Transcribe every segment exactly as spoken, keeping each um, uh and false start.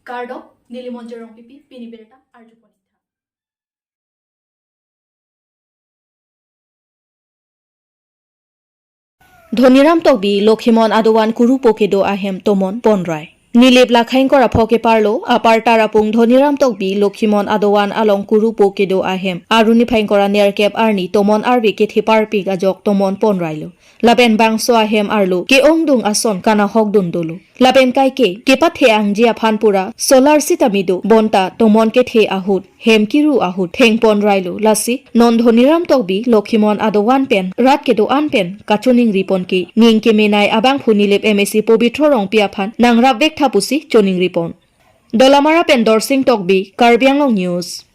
Kardom, neli Monjir Rongpipi, pini birta arjupon-ik tha. Dhoniram Tokbi, Lokhimon adovan kurupo kedo ahem tomon ponrai. Nilip Lakhaingkor apho keparlo, Upper Tarapung Dhoniram Tokbi, Lokhimon adovan along kurupo kedo ahem aruni phai ingkoi ra nerkep arni tomon arve kethe parpik ajok tomon ponrailo. Lapen bangso ahem arlo ke-ongdung ason kanahokdun dolo. Lapen kaike kepathe-angji aphan pura solar sitame do, bonta tomon kethe ahut, hem kiru ahut thengponrailo. Lasi non Dhoniram Tokbi, Lokhimon adovan pen rat kedo-an pen kachoningripon ke ning kemenei abangphu Nilip M A C Pobitro Rongpi aphan nangrapvek tha pusi choningripon. Dolamara pen Dorsing Tokbi, Karbi Anglong News.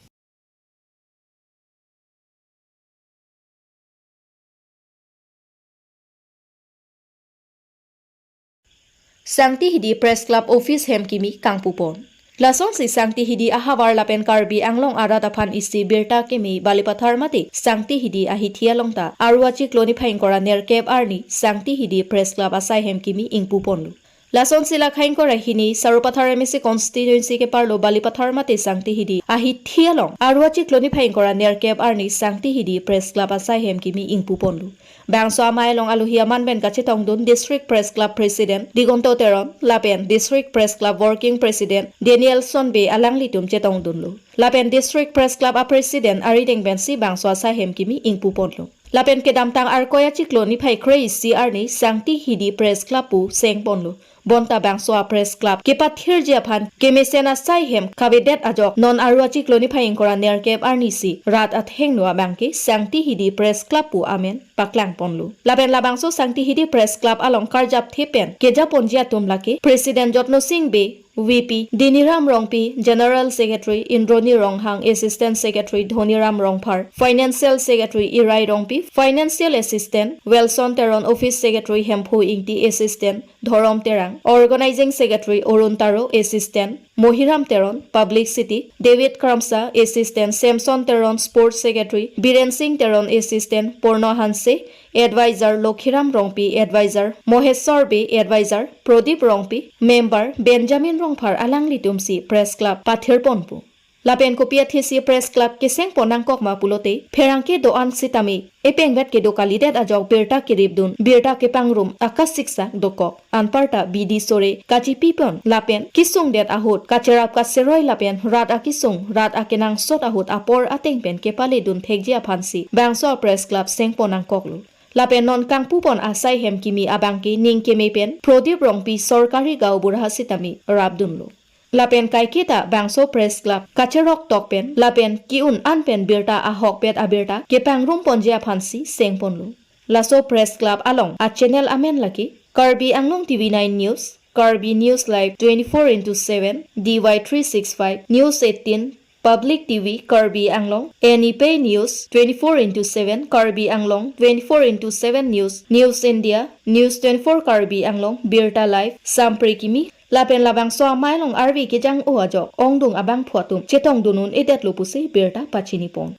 Sangti Hidi Press Club Office hem kimi kangpupon. Lasonsi Sangti Hidi ahavar lapen Karbi Anglong arat aphan isi birta keme Balipathar mate Sangti Hidi ahithi along ta aru achiklo niphai ingkoi ra nerkep arni Sangti Hidi Press Club asai hem kimi ingpuponlo. Lasonsi Lakhaingkor ra hini Sarupathar M A C constituency keparlo Balipathar mate Sangti Hidi ahithi along aru achiklo niphai ingkoi ra nerkep arni Sangti Hidi Press Club asai hem kimi ingpuponlo. Bangso amei along alohi aman pen kachetongdun District Press Club President Digonto Teron lapen District Press Club Working President Danielson Bey alanglitum chetongdunlo. Lapen District Press Club a President arideng pensi bangso asai hem kimi ingpuponlo. Lapen kedamtang Arkoi achiklo niphai kre-isi arni Sangti Hidi Press Club pu sengponlo. Bonta bangso a Press Club kepathirji aphan kemesen asai hem kavedet ajok non aru achiklo niphai ingkoi ra nerkep arnisi rat athengno abangke Sangti Hidi Press Club pu amen paklangponlo. Lapen labangso Sangti Hidi Press Club along karjapthe pen kejaponji atum lake President Jotno Sing Bey, V P Diniram Rongpi, General Secretary Indroni Ronghang, Assistant Secretary Dhoniram Rongphar, Financial Secretary Irai Rongpi, Financial Assistant Wilson Teron, Office Secretary Hemphu Ingti, Assistant Dhorom Terang, Organizing Secretary Arun Taro, Assistant Mohiram Teron, Publicity David Kramsa, Assistant Samson Teron, Sports Secretary Biren Sing Teron, Assistant Porno Hanse, Advisor Lokhiram Rongpi, Advisor Mohesor Bey, Advisor Prodip Rongpi, Member Benjamin Rongphar alanglitumsi Press Club pathirponpo. Lapen kopi athesi Press Club kesengpon nangkok ma pulote, pherangke do-an sitame epengvet kedo kalidet ajok birta keripdun, birta kepangrum akasiksak dokok. Anparta bidi sore kachipipon lapen kesungdet ahut kacherap kaseroi lapen rat akesung, rat akenangsot ahut apor ateng pen kepaledun thekji aphansi bangso a Press Club sengpon nangkoklo. Lapen non kangpupon asai hem kimi abangke ning keme pen Prodip Rongpi Sorkari Gaonbura sitame rapdunlo. Lapen kaiketa bangso Press Club kacherok tok pen lapen ke-un an pen birta ahokpet abirta kepangrumponji aphansi sengponlo. Laso Press Club along a channel amen lake Karbi Anglong T V nine News, Karbi News Live twenty-four into seven, D Y three six five, News eighteen, Public T V Karbi Anglong, Anipay News twenty-four into seven Karbi Anglong, twenty-four into seven News, News India, News twenty-four Karbi Anglong, Birta Live, Sampre Kimi, lapen labangso amei along arve kejang-o ajok ongdung abangphu atum chetongdun un-edetlo pusi birta pachinipon.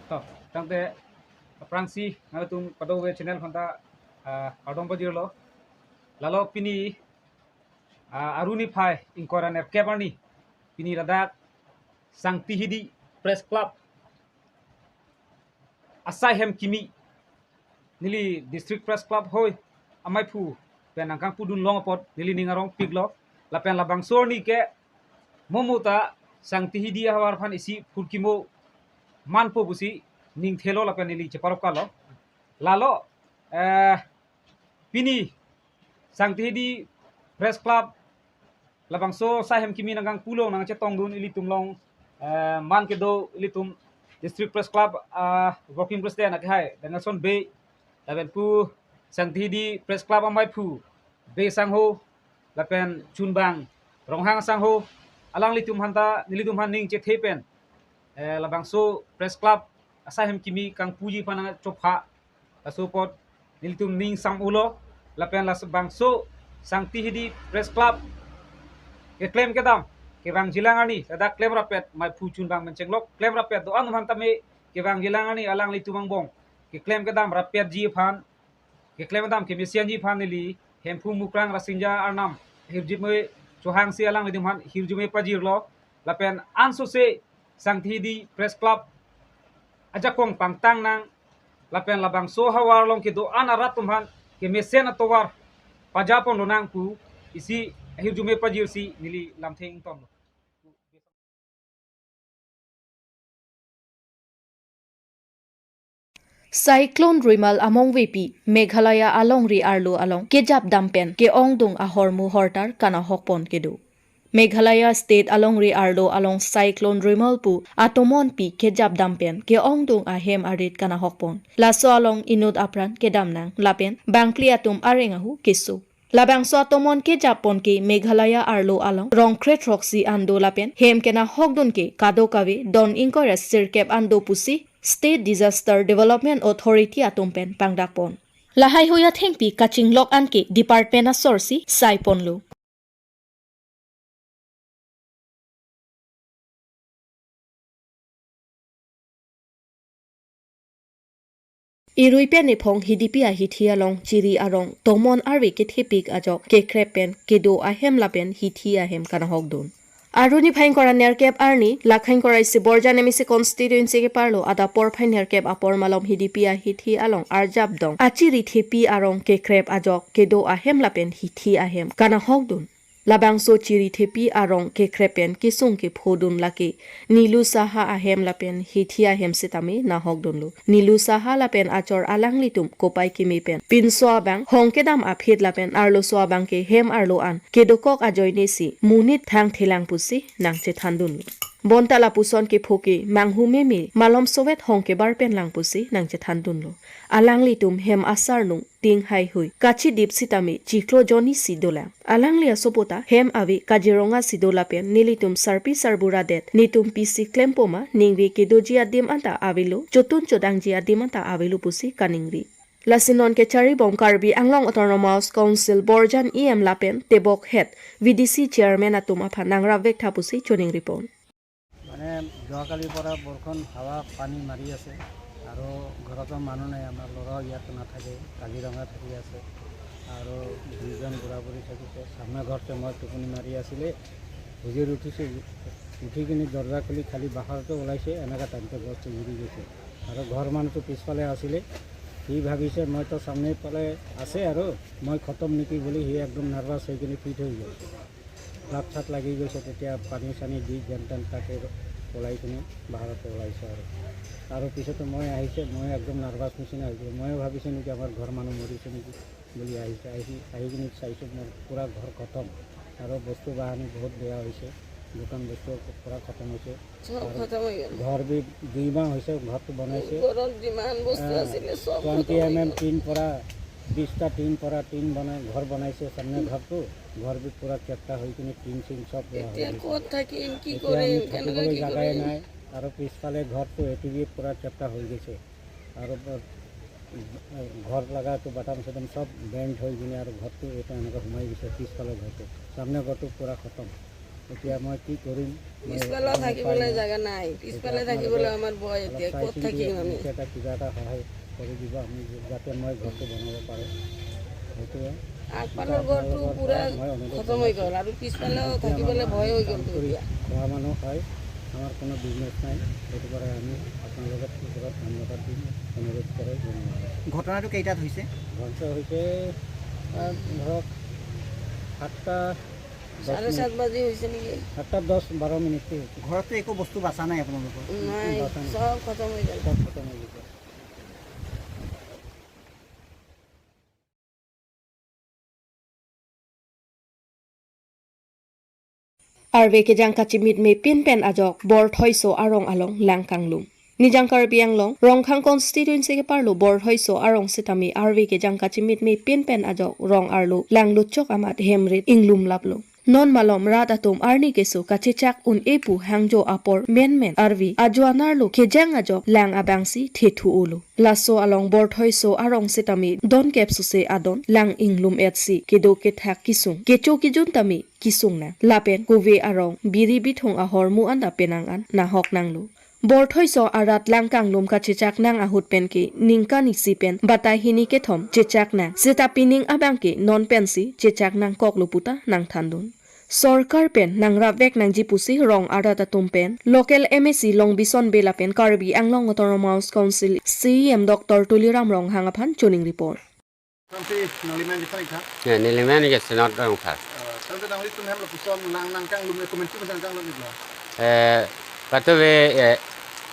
To, tangte aphrangsi nangtum kadokave channel aphanta, ah, kardom pajirlo. Lalo pini, ah, aruni phai ingkoi ra nerkep arni, pini ladak Sangti Hidi Press Club asai hem kimi neli District Press Club hoi amaiphu pen nangkangpudun long apot neli ning arongpiklo. Lapen labangso arni ke momo ta Sangti Hidi ahavar aphan isi phurkimo manpo pusi ning thelo lapen neli cheparap kalo. Lalo, eh, pini Sangti Hidi Press Club labangso asai hem kimi nangkangpu along nangchetongdun ilitum along, eh, man kedo ilitum District Press Club, ah, Working President akehai Danielson Bey, lapen pu Sangti Hidi Press Club amaiphu Bey sangho, lapen chunbang Ronghang sangho, alanglitum aphanta nelitum aphan ning chethe pen, eh, labangso Press Club asai hem kimi kangpuji aphan nangchopha. Laso apot nelitum ning sam-ulo, lapen labangso Sangti Hidi Press Club keklem kedam kevangjilang arni, ladak klem rapet, maiphu chunbang menchenglok klem rapet do-an atum aphanta me kevangjilang arni alanglitum angbong keklem kedam rapetji aphan, keklem kedam kemesenji aphan neli Hemphu Mukrang Rasinja Arnam hirjip me Chohangsi alanglitum aphan hirjume pajirlo, lapen ansose Sangti Hills Press Club ajakong pangtang nang, lapen labangso ahavar along kedo-an arat atum aphan kemesen atovar pajapon lonang pu isi hirjume pajirsi neli lamthe ingtonlo. Cyclone Remal amongvepi Meghalaya alongri arlo along kejapdam pen ke-ongdung ahormu hortar kanahokpon kedo. Meghalaya State alongri arlo along Cyclone Remal pu atomonpi kejapdam pen ke-ongdung ahem arit kanahokpon. Laso along inut apran kedam nang lapen bangphli atum areng ahu keso. Labangso atomon kejappon ke Meghalaya arlo along rong kre throksi an do lapen hem kenahokdun ke kadokave don ingkoi ra sirkep an do pusi State Disaster Development Authority atum pen pangdakpon. Lahai hui athengpi kachinglok an ke department asorsi saiponlo. Irui pen ephong Hidipi ahithi along Chiri arong tomon arve kethepik ajok kekrep pen kedo ahem lapen hithi ahem kanahokdun. Aruni phai ingkoi ra nerkep arni, la ingkoi ra isi Borjan M A C constituency keparlo adap porphai nerkep apor malom Hidipi ahithi along arjapdong achiri thepi arong kekrep ajok kedo ahem lapen hithi ahem kanahokdun. Labangso chiri thepi arong kekrep pen kesung kephodun lake Nilu Saha ahem lapen hithi ahem sitame nahokdunlo. Nilu Saha lapen achor alanglitum kopai keme pen pinso abang hong kedam aphi lapen arloso abang ke hem arlo an kedokok ajoinesi monit thangthelang pusi nangchethandunlo. Bonta lapuson kepho ke manghu meme malom sowet hong kebar pen lang pusi nangchethandunlo. Alanglitum hem asarnung ting haihui kachidip sitame chiklo jonisi dolang. Alangli asopo ta hem ave Kaziranga si do lapen nelitum sarpi sarbura det netum pisi klempoma ningve kedoji adim anta avelo, chotun chodangji adim anta avelo pusi kaningri. Lasi non kecharibom Karbi Anglong Autonomous Council Borjan E M lapen tebok het V D C chairman atum aphan nangrap vektha pusi choningripon. মানে যোৱাকালিৰ পৰা বৰষুণ, হাৱা, পানী মাৰি আছে আৰু ঘৰতো মানুহ নাই। আমাৰ ল'ৰাও ইয়াত নাথাকে, কাজিৰঙা থাকি আছে আৰু দুইজন বুঢ়া বুঢ়ী থাকিছে। চামে ঘৰতে মই টোপনি মাৰি আছিলে, হুজুৰ উঠিছে, উঠি কিনি দৰ্জা খুলি খালি বাহিৰতে ওলাইছে, এনেকুৱা টাইমতে গছটো উৰি গৈছে। আৰু ঘৰ মানুহটো পিছফালে আছিলে, সি ভাবিছে মইতো চামনে ফালে আছে আৰু মই খতম নেকি বুলি সি একদম নাৰ্ভাছ হৈ কিনি ফিট হৈ গ'ল। গাত চাত লাগি গৈছে, তেতিয়া পানী চানী দি যেন তেন তাকে ওলাই কিনে বাহিৰত ওলাইছে আৰু। আৰু পিছতে মই আহিছে, মই একদম নাৰ্ভাছ নিচিনা হৈ গ'লো। ময়ো ভাবিছোঁ নেকি আমাৰ ঘৰ মানুহ মৰিছে নেকি বুলি আহিছে। আহি, আহি কিনে চাইছোঁ মোৰ পূৰা ঘৰ খতম আৰু বস্তু বাহানি বহুত বেয়া হৈছে, দোকান বস্তু পূৰা খতম হৈছে। চব আৰু খতম হৈ গ'ল। ঘৰ বি দুই মাহ হৈছে ঘৰটো বনাইছে। ঘৰত যিমান বস্তু আহ, আছিলে, চব টুৱেণ্টি খতম হৈ এম এম গ'ল। টিন পৰা, বিশটা টিন পৰা টিন বনাই, ঘৰ বনাইছে চামনে ঘৰটো। ঘৰ বি পূৰা চেপ্টা হৈ কিনে টিন চিন চব বেয়া হৈ এতিয়া গৈছে। ক'ত থাকিম, কি এতিয়া কৰিম, আমি কেনেকৈ থাকিবলৈ কি জাগাই কৰিম? নাই। আৰু পিছফালে ঘৰটো এইটো দি পূৰা চেপ্টা হৈ গৈছে। আৰু ব-, ঘৰ লগাটো বাটাম চাটাম চব বেণ্ড হৈ কিনে আৰু ঘৰটো এটা এনেকৈ সোমাই গৈছে পিছফালে ঘৰটো। চামনে ঘৰটো পূৰা খতম। এতিয়া মই কি কৰিম? মই পিছফালে একদম উপায় থাকিবলৈ নাই। জাগা নাই। পিছফালে এতিয়া থাকিবলৈ আপোনালোকে আমাৰ ভয়। অলপ এতিয়া চাই ক'ত চিন্তি থাকিম আমি? মোক এটা কিবা এটা সহায় কৰি দিব, আমি যাতে মই ঘৰটো বনাব পাৰোঁ। সেইটোৱে। আগফালৰ এতিয়া ঘৰটো আপোনালোকৰ পূৰা পৰা মই অনুৰোধ খতম হৈ জনাইছোঁ। গ'ল আৰু পিছফালেও এতিয়া থাকিবলৈ আমাৰ ভয় হৈ কাম গ'ল কৰি এতিয়া। খোৱা মানুহ হয়, আমাৰ কোনো বিজনেছ নাই, সেইটো কাৰণে আমি আপোনালোকৰ ওচৰত ধন্যবাদ দিম, অনুৰোধ কৰে, ধন্যবাদ। ঘটনাটো কেইটাত হৈছে? ঘটনা হৈছে, আহ, ধৰক, সাতটা দহ চাৰে মিনিট। সাত বাজি হৈছে নেকি? সাতটা দহ বাৰ মিনিটতে হৈছে। ঘৰততো একো বস্তু বাচা নাই আপোনালোকৰ? নাই, বাচা নাই। চব খতম হৈ গ'ল। চব খতম হৈ গৈছে। Arve kejang kachimitme pin pen ajok Borthoiso arong along lang kanglum. Nijang Karbi Anglong, Rongkhang constituency keparlo Borthoiso arong sitame arve kejang kachimitme pin pen ajok rong arlo lang lutchok amat hemrit inglum laplo. Non malom rat atum arni keso kachechak un-e pu hangjo apor menmen arve ajoan arlo kejang ajok lang abangsi thethu-olo. Laso along Borthoiso arong sitame donkep sose adon lang inglum etsi kedo kethak kesung, kecho kejun tame kesung nang. Lapen kove arong biri bithung ahormu anta penang an nahok nanglo. Borthoiso arat lang kanglum kachechak nang ahut pen ke ningkan isi pen batai hini kethom chechak nang. Seta pining abang ke non pensi chechak nangkoklo puta nangthandun. Sorkar pen nangrapvek nangji pusi rong arat atum pen local M A C Longbison Bey lapen Karbi Anglong Autonomous Council C E M Doctor Tuliram Ronghang aphan choning report. Tangte nangli men kethang ik tha? Ya, neli men ke Senot Rongphar. Eh, tangte nanglitum hem lapuson lang nangkanglum ke komantu mesen kanglum iklo? Eh, patove, eh,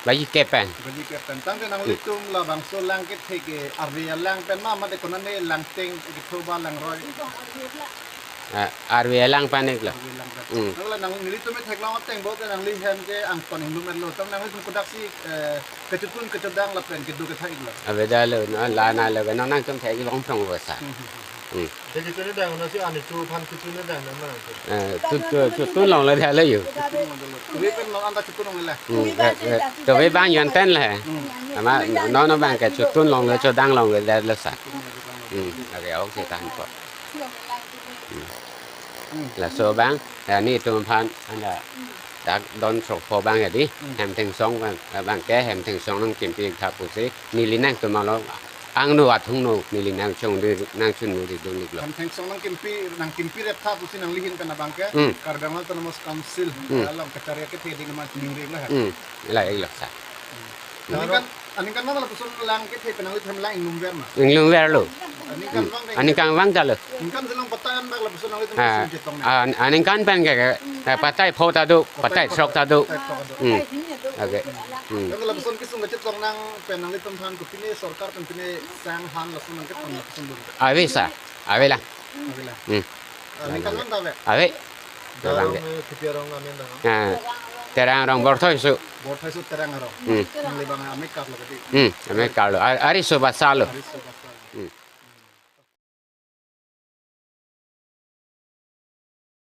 baji kep pen. Baji kep pen. Tangte nanglitum labangso lang kethe ke arve alang pen ma, mate konane langteng ketho ba langroi? Eh, arve alang pen iklo. Arve alang pen. Hmm. Nangla nang nelitum theklong ateng bo ke nangli hem ke angton inglum etlo. Tang nanglitum kodaksi, eh, kechotun kechotdang lapen kedo kethang iklo? Avedetlo, no, la nalo, nang nangtum thek long thong bo sa. Hmm, hmm, hmm. Hmm. Te kechotun dang nasi ani tu phan kechotun dang nama. Eh, tu, tu, chotun longle detlo yo. Kechotun longle detlo. Tuve pen non anta chotun longle. Hmm, eh, eh, tuve bang yon ten le. Hmm. Ama, no, no bang ke chotun longle, chodang longle detlo sa. Chotun longle, chodang longle. Hmm, ave ok si tangko. Hmm. Hmm. Laso bang, ya, nelitum aphan, anda, dak don throk pho bang ya di, Hmm. hem thengsong bang, bang ke hem thengsong nangkimpi tha pusi, neli nangtum alo, angno athungno, neli nangchongri, nangchunri dun iklo. Hem thengsong nangkimpi, nangkimpi rep tha pusi nangli ahin pen abang ke, Hmm. Karbi Anglong Autonomous Council, Hmm. along kacharya kethe ding ma ningri lo ha. Hmm. La iklo sa. Hmm. Aningkan, aningkan ma lapuson lang kethe pen nanglitum lang inglumver ma? Inglumverlo. Aningkan Hmm. bang dei. Aningkan bang detlo. Aningkan si long patai an bak lapuson nanglitum Ah, kesun chetong na? ah, aningkan pen ke, ke, eh, patai pho ta do, Patai patai pho throk ta do. Patai pho ta do. Hmm. Okay. Hmm. Kan lapuson kesung kachetong nang pen nanglitum aphan kopine sorkar pen pine sang han lason nangketong lapuson dun? Ave sa, ave lang. Ave lang. Hmm. Aningkan bang ta ave? Ave. Ave bang Terang, ke. eh, Tipi arong amen dang. Ah, Terang arong Borthoi su. Borthoi su Terang arong. Hmm. Nangli bang amekar lo kedi. Hmm, amekar lo. A-, ari su basa lo. Ari su basa lo. Hmm.